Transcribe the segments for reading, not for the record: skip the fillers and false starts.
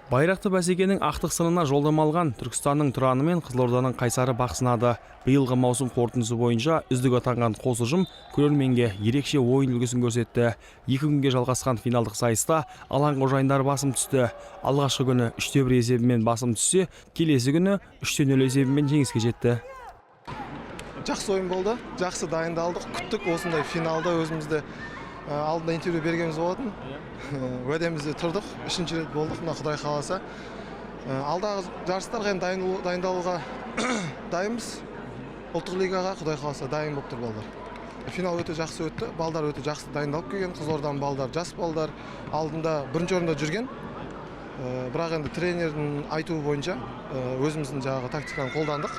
Байрақты бәсекенің ақтық сынына жолдама алған Түркістанның Тұраны мен Қызылорданың Қайсары бақ сынады. Биылғы маусым қорытындысы бойынша үздік атанған қос ұжым көрерменге ерекше ойын үлгісін көрсетті. 2 күнге жалғасқан финалдық сайыста алаң қожайындары басым түсті. Алғашқы күні 3-1 есебімен басым түссе, келесі күні 3-0 есебімен жеңіске жетті. Жақсы ойын болды, жақсы дайындалдық, күттік осындай финалда. Өзімізді алдында интервью бергеніміз болатын, уәдемізде тұрдық, үшінші рет болдық. Мына, құдай қаласа, алдағы жарыстарға енді дайындалуға дайынбыз. Ұлттық лигаға, құдай қаласа, дайын болып тұр балдар. Финал өте жақсы өтті, балдар өте жақсы дайындалып келген. Қызылорданың балдар, жас балдар, алдында бірінші орында жүрген. Бірақ енді тренердің айтуы бойынша өзіміздің жаңағы тактиканы қолдандық,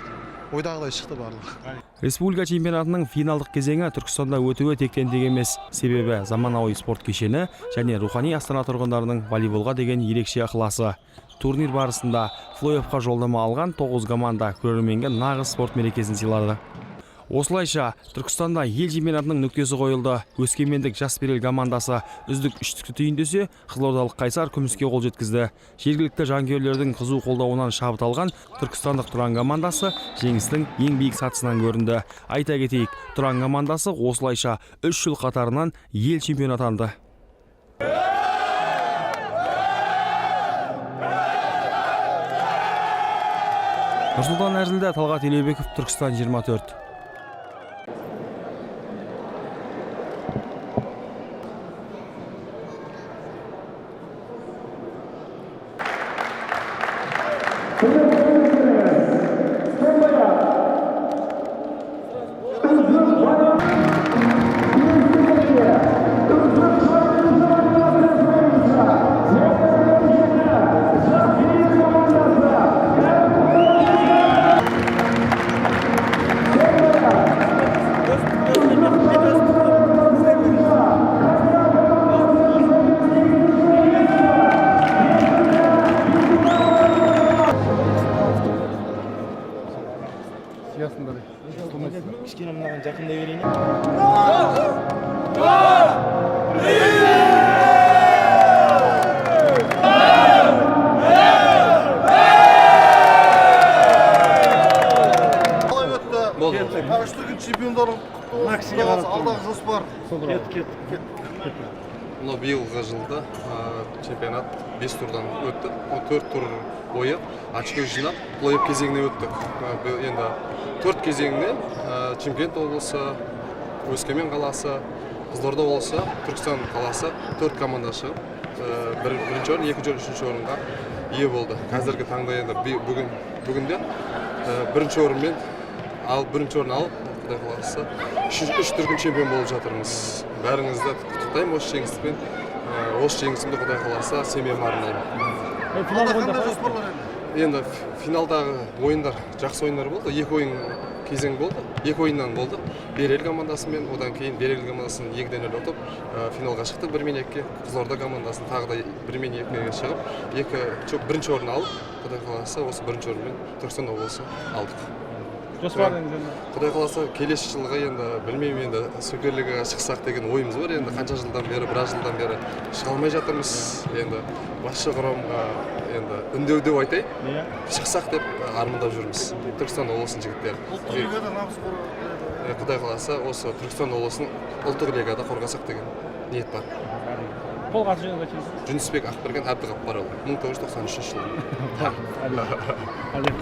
ойдағыдай шықты барлығы. Республика чемпионатының финалдық кезеңі Түркістанда өтуі тектен тек емес. Себебі заманауи спорт кешені және рухани астана тұрғындарының волейболға деген ерекше ықыласы. Турнир барысында плей-оффқа жолдама алған 9 команда көрерменге нағыз спорт мерекесін сыйлады. Осылайша, Түркістанда ел чемпионатының нүктесі қойылды. Өскемендік Жас Берел командасы үздік үштікті түйіндесе, қызылордалық Қайсар күміске қол жеткізді. Жергілікті жанкүйерлердің қызу қолдауынан шабыт алған түркістандық Тұран командасы жеңістің ең биік сатысынан көрінді. Айта кетейік, Тұран командасы осылайша 3 жыл қатарынан ел чемпионы атанды. Нұрсұлтан Әзілда, Талғат Елеубеков, Түркістан 24. Кішкене мынаған жақындай берейін. Қалай өтті? Болды. Үш дүркін чемпиондар құтты болсын. Құдай қаласа, алдағы жоспар? Мынау биылғы жылда чемпионат 5 турдан өтті. Ол 4 тур бойы очко жинап, плей-офф кезеңіне өттік. Биыл енді төрт кезеңіне Шымкент облысы, Өскемен қаласы, Қызылорда облысы, Түркістан қаласы, төрт команда шығып, бірінші орын, екінші орын, үшінші орынға ие болды. Қазіргі таңда енді бүгінде бірінші орынмен ал бірінші орын алып, құдай қаласа, үш дүркін чемпион болып жатырмыз. Бәріңізді құттықтаймын осы жеңіспен. Осы жеңісімді, құдай қаласа, семьяма арнаймын. Алда қандай жоспарлар енді? Енді финалдағы ойындар жақсы ойындар болды. Екі ойын кезең болды, екі ойыннан болды. Берел командасымен, одан кейін Берел командасын 2-0 ұтып, финалға шықтық 1 мен 2-ге. Қызылорда командасын тағы да 1 мен 2-ге шығып, екі жоқ, бірінші орын алып, құдай қаласа, осы бірінші орынмен Түркістан облысы алдық. Жоспарыңыз енді? Құдай қаласа, келесі жылға енді білмеймін, енді Суперлигаға шықсақ деген ойымыз бар. Енді қанша жылдан бері, біраз жылдан бері шыға алмай жатырмыз. Енді басшы құрамға енді үндеу деп айтайын, шықсақ деп армандап жүрміз, Түркістан облысының жігіттері. Ұлттық лигада намыс қорғау. Құдай қаласа, осы Түркістан облысын ұлттық лигада қорғасақ деген ниет бар. Толық аты жөніңізді айтып жіберсеңіз. Жүнісбек Ақберген Әбдіғаппарұлы, 1993 жылы. Әлем.